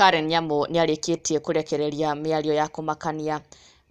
Karen Nyamu nĩarĩkĩtie kũrekereria mĩario ya kũmakania,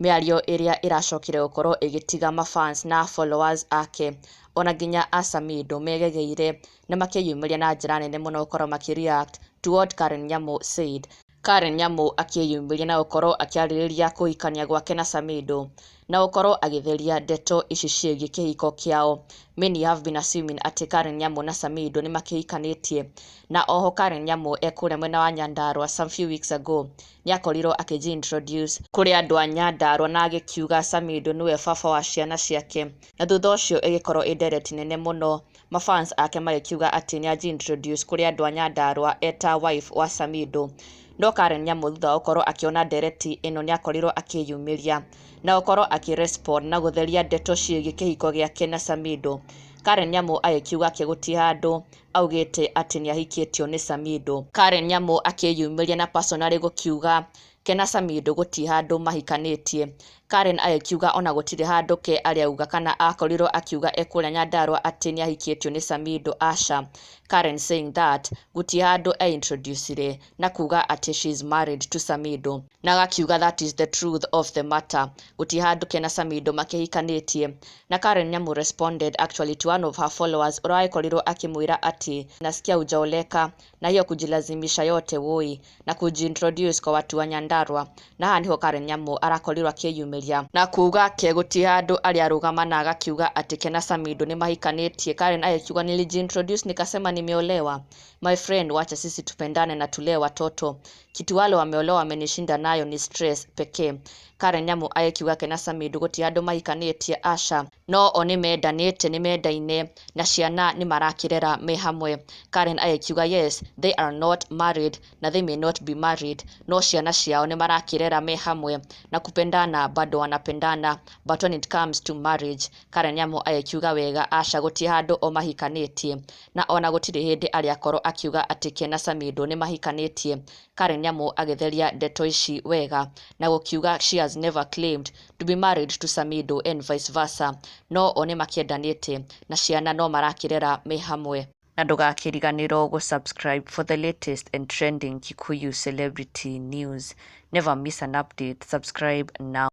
mĩario ĩrĩa ĩracokire gũkorwo ĩgĩtiga mafans na followers ake ona nginya a Samidoh megegeire na makĩyumĩria na njĩra nene mũno gũkorwo makĩ react to what Karen Nyamu said. Karen Nyamu akĩyumĩria na gũkorwo akĩarĩrĩria kũhikania gwake na Samidoh na gũkorwo agĩtheria ndeto ici ciĩgiĩ kĩhiko kĩao. Many have been assuming atĩ Karen Nyamu na Samidoh nĩ makĩhikanĩtie, na oho Karen Nyamu e kũrĩa mwena wa Nyandarua some few weeks ago nĩakorirwo akĩji introduce kũrĩ andũ a Nyandarua na agĩkiuga Samidoh nĩwe baba wa ciana ciake, na thutha ũcio ĩgĩkorwo ĩ ndereti nene mũno, mafans ake magĩkiuga atĩ nĩaji introduce kũrĩ andũ a Nyandarua eta wife wa Samidoh. No Karen Nyamu thutha wa gũkorwo akĩona ndereti ĩno nĩakorirwo akĩyumĩria na gũkorwo akĩ respond na gũtheria ndeto ciĩgiĩ kĩhiko gĩake na Samidoh. Karen Nyamu agĩkiuga ke gũtirĩ handũ augĩte atĩ nĩahikĩtio nĩ Samidoh. Karen Nyamu akĩyumĩria na personally gũkiuga ke na Samidoh gũtirĩ handũ mahikanĩtie. Karen agĩkiuga ona gũtirĩ handũ ke arĩ kana akorirwo akiuga e kũrĩa Nyandarua atĩ nĩahikĩtio nĩ Samidoh, aca. Karen saying that gũtirĩ handũ e-introducire na kuga atĩ she is married to Samidoh, na agakiuga that is the truth of the matter, gũtirĩ handũ ke na Samidoh makĩhikanĩtie. Na Karen Nyamu responded actually to one of her followers ũrĩa wagĩkorirwo akĩmwĩra atĩ nasikia hujaoleka na hiyo kujilazimisha yote woi na kujiintroduce kwa watu wa Nyandarua. Na haha niho Karen Nyamu arakorirwo akĩyumĩria na kuga ke gũtirĩ handũ arĩ arũgama na agakiuga atĩ ke na Samidoh nĩ mahikanĩtie. Karen agĩkiuga, "Nilijiintroduce nikasema nimeolewa? My friend, wacha sisi tupendane na tulee watoto. Kitu wale wameolewa wamenishinda nayo ni stress pekee." Karen Nyamu agĩkiuga ke na Samidoh gũtirĩ handũ mahikanĩtie, aca, no o nĩmendanĩte, nĩmendaine na ciana nĩ marakĩrera me hamwe. Karen agĩkiuga yes, they are not married na they may not be married, no ciana ciao nĩ marakĩrera me hamwe na kupendana bado wanapendana, but when it comes to marriage, Karen Nyamu agĩkiuga wega aca, gũtirĩ handũ o mahikanĩtie na ona gũtirĩ hĩndĩ arĩ akorwo akiuga atĩ ke na Samidoh nĩ mahikanĩtie. Karen Nyamu agĩtheria ndeto ici wega na gũkiuga she has never claimed to be married to Samidoh and vice versa, no o nĩ makĩendanĩte na ciana no marakĩrera me hamwe. Na ndũgakĩriganĩrwo gũ-subscribe for the latest and trending Kikuyu celebrity news. Never miss an update. Subscribe now.